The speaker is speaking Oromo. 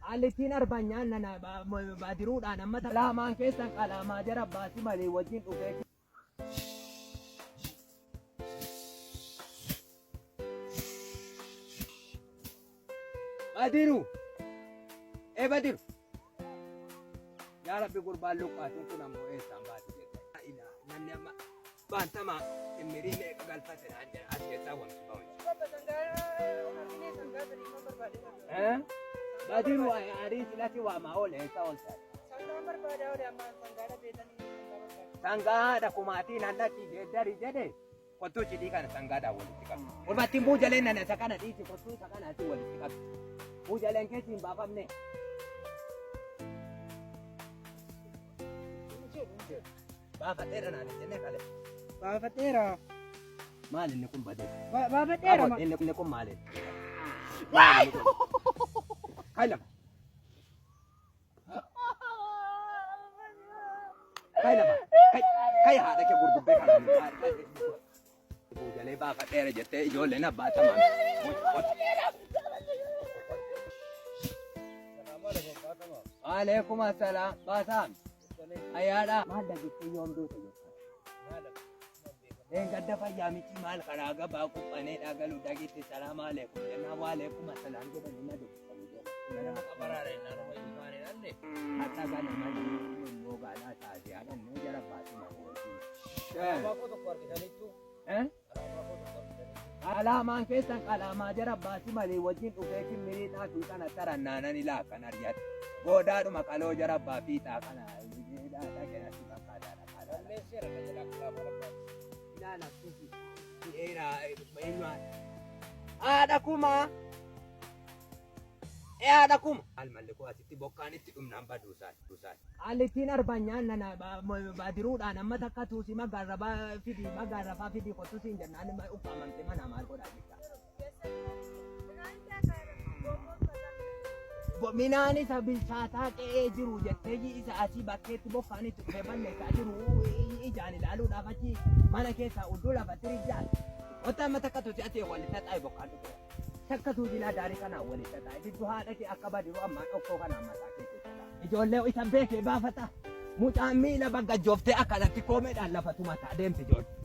Qaallittiin arbanyaan nana baadiruudhaan amma laamaan keessan qalaamaa jara baasi malee wajjin dhufee. Badiru. Ee Badiru. Yaa Rabbi gurbaan luqqaatuun kun ammoo eessaan baate jedha. Ilaa namni amma baantamaa immirii meeqa galfate naan jedha as keessaa wanti ba'u. Eh? Badiru arii silati waamaa oole eessa oolta? Sangaa haadha kumaatii nan dhaqii geeddari jedhe kottuu cidii kana sangaadhaan walitti qabi. Gurbattiin buujaleen nana isa kana dhiisi kottuu isa kana asii walitti qabi. Buujaleen keessi hin baafamne. Baafadheera naan hin jenne kale. Baafadheera. Maal inni kun badee? Baafadheera. Aboo inni kun maali? Maal inni kun? Kai lafa. Kai lafa. Kai kai haadha kee gurgubbee kana. Buujalee baafadheera jettee ijoolleen abbaa tamaan. Waalaikum assalaam. Baasaam. Ayyaadha. Maal dhageessee yoom duute jettaa? Dheengadda fayyaa miti maal karaa gabaa quphanee dhagalu dhageette salaam aleekum jennaan waaleekum assalaam jedhanii na dubbisanii deeman. Hadha ganama immoo gaadhaa taasee haadhannee jara baasii malee wajjin. Eh? Alaamaan keessan qalaamaa jara baasii malee wajjin dhufee kimmirii xaafii kana tarannaanan ilaa kan arjate. Goodaadhuma qaloo jara baafii xaa kana dhaqee natti fakkaata. Haadha kumaa. Ee haadha kuma. Maal malli koo asitti bokkaan itti dhumnaan baduu isaati. Qaallittiin arbanyaan nana baadiruudhaan amma takka tuusi magaarrabaa fidii magaarrafaa fidii kottu siin jennaan ukkaamamte mana maal godhaa jirta. Minaan isa bilchaataa qe'ee jiru jettee isa asii bakkeetti bokkaan itti dhufee balleessaa jiru ijaan ilaaluudhaaf achi mana keessaa udduu lafatti rijjaa. Wanta amma takka tuusi asii walitti haxaa'e bokkaan dhufee. Takka tuusi laa daarii kanaan walitti haxaa'e. Diddu haadha kee akka badiru ammaa dhokkoo kanaan mataa kee keessa. Ijoollee isa beekee baafata. Mucaan miila baggajjooftee akkanatti koomeedhaan lafa tumataa deemti ijoollee.